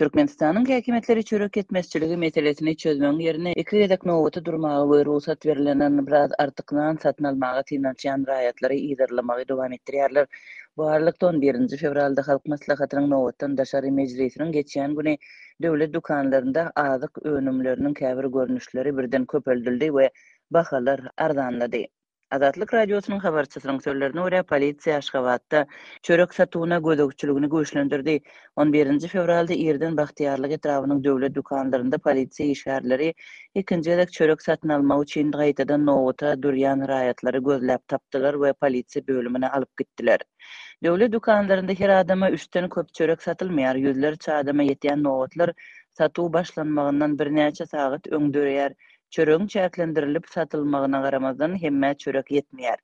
Türkmenistanyň häkimiýetleri çörek ýetmezçiligi meselesini çözmegiň ýerine iki gezek nobata durmaga we rugsat berlenden biraz artyk nan satyn almaga synanyşýan raýatlary yzarlamagy dowam etdirýärler. Bu aralykda, on birinji fewralda Halk Maslahatynyň nobatdan daşary mejlisiniň geçýän güni döwlet dükanlarynda azyk önümleriniň käbir görnüşleri birden köpeldildi we bahalar arzanlady. Azatlyk Radiosynyň habarçysynyň sözlerine görä, polisiýa Aşgabatda çörek satuwyna gözegçiligini güýçlendirdi. On birinji fewralda irden Bagtyýarlyk etrabynyň döwlet dükanlarynda polisiýa işgärleri ikinji gezek çörek satyn almak üçin gaýtadan nobata durýan raýatlary gözläp tapdylar we polisiýa bölümine alyp gitdiler. Döwlet dükanlarynda her adama üçden köp çörek satylmaýar, ýüzlerçe adama ýetýän nobatlar satuw başlanmagyndan birnäçe sagat öň döreýär. Çöregiň çäklendirilip satylmagyna garamazdan, hemmä çörek ýetmeýär.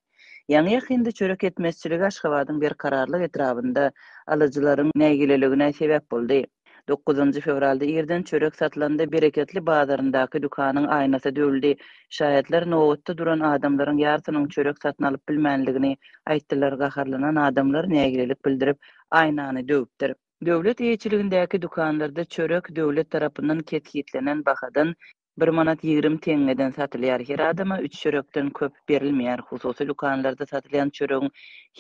Ýaňy-ýakynda çörek ýetmezçiligi Aşgabadyň Berkararlyk etrabynda alyjylaryň nägileligine sebäp boldy. Dokuzynjy fewralda irden çörek satylanda Bereketli bazaryndaky dükanyň aýnasy döwüldi. Şaýatlar nobatda duran adamlaryň ýarsynyň çörek satyn alyp bilmänligini aýtdylar. Gaharlanan adamlar nägilelik bildirip, aýnany döwüpdir. Döwlet eýeçiligindäki dükanlarda çörek döwlet tarapyndan kesgitlenen bahadan bir manat 20 teňňeden satylýar. Her adama üç çörekden köp berilmeýär. Hususy dükanlarda satylýan çöregiň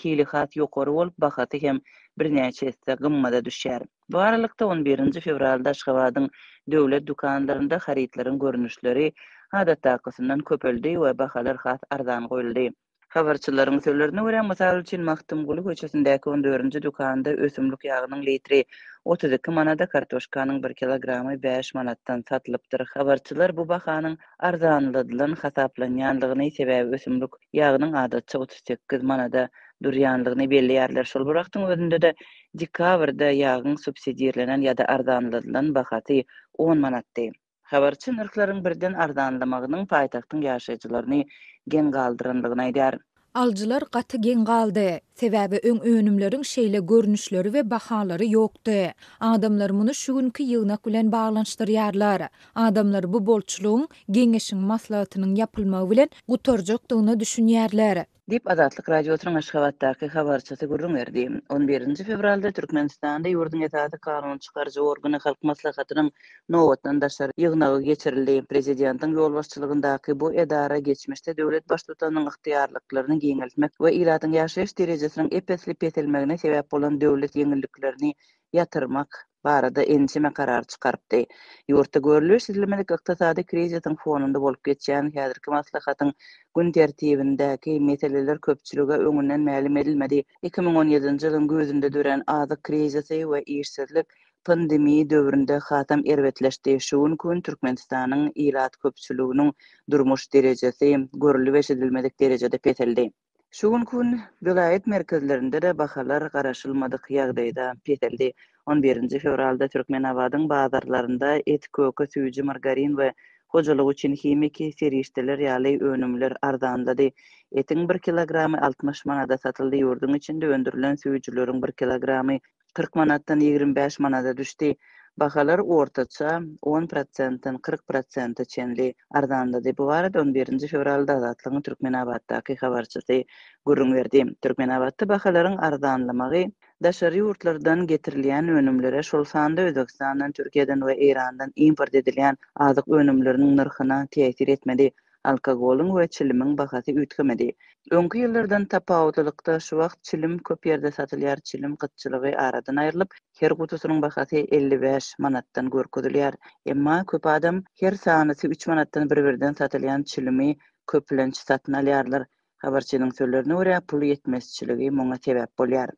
hili has ýokary bolup, bahasy hem birnäçe esse gymmada düşýär. Bu aralykda, on birinji fewralda Aşgabadyň döwlet dükanlarynda harytlaryň görnüşleri adatdakysyndan köpeldi we bahalar has arzan goýuldy. Habarçylaryň sözlerine görä, mysal üçin, Magtymguly köçesindäki on dördünji dükanda ösümlik ýagynyň litri 32 manada, kartoşkanyň bir kilogramy bäş manatdan satylypdyr. Habarçylar bu bahanyň arzanladylan hasaplanýandygyny, sebäbi ösümlik ýagynyň adatça 38 manada durýandygyny belleýärler. Şol bir wagtyň özünde-de, dekabrda ýagyň subsidirlenen ýa-da arzanladylan bahasy on manatdy. Habarçy nyrhlaryň birden arzanlamagynyň paýtagtyň ýaşaýjylaryny geň galdyrandygyny aýdýar. Alyjylar gaty geň galdy. Sebäbi öň önümleriň şeýle görnüşleri we bahalary ýokdy. Adamlar muny şu günki ýygnak bilen baglanyşdyrýarlar. Adamlar bu bolçulygyň Geňeşiň maslahatynyň ýapylmagy bilen gutarjakdygyna düşünýärler. Diýip, Azatlyk Radiosynyň Aşgabatdaky habarçysy gürrüň berdi. On birinji fewralda Türkmenistanda ýurduň esasy kanun çykaryjy organy Halk Maslahatynyň nobatdan daşary ýygnagy geçirildi. Prezidentiň ýolbaşçylygyndaky bu edara geçmişde döwlet Baştutanynyň ygtyýarlyklaryny giňeltmek we ilatyň ýaşaýyş derejesiniň ep-esli peselmegine sebäp bolan döwlet ýeňilliklerini ýatyrmak barada ençeme karar çykarypdy. Ýurtda görlüp-eşidilmedik ykdysady krizisiň fonunda bolup geçýän häzirki maslahatyň gün tertibindäki meseleler köpçülige öňünden mälim edilmedi. 2017-nji ýylyň güýzünde dörän azyk krizisi we işsizlik pandemiýa döwründe hasam erbetleşdi. Şu günki gün Türkmenistanyň ilat köpçüliginiň durmuş derejesi görlüp-eşidilmedik derejede peseldi. Şu günki gün welaýat merkezlerinde-de bahalar garaşylmadyk ýagdaýda peseldi. On birinji fewralda Türkmenabadyň bazarlarynda et, köke, süýji, margarin we hojalyk üçin himiki serişdeler ýaly önümler arzanlady. Etiň bir kilogramy 60 manada satyldy, ýurduň içinde öndürilen süýjüleriň bir kilogramy 40 manatdan 25 manada düşdi. Bahalar ortaça on prosentden 40 prosente çenli arzanlady. Bu barada on birinji fewralda Azatlygyň Türkmenabatdaky habarçysy gürrüň berdi. Türkmenabatda bahalaryň arzanlamagy daşary ýurtlardan getirilýän önümlere, şol sanda Özbegistandan, Türkiýeden we Eýrandan import edilýän azyk önümleriniň nyrhyna täsir etmedi. Alkogolyň we çilimiň bahasy üýtgemedi. Öňki ýyllardan tapawutlylykda, şu wagt çilim köp ýerde satylýar, çilim gytçylygy aradan aýrylyp, her gutusynyň bahasy 55 manatdan görkezilýär. Emma köp adam her sanysy üç manatdan bir-birden satylýan çilimi köplenç satyn alýarlar. Habarçynyň sözlerine görä, pul ýetmezçiligi muňa sebäp bolýar.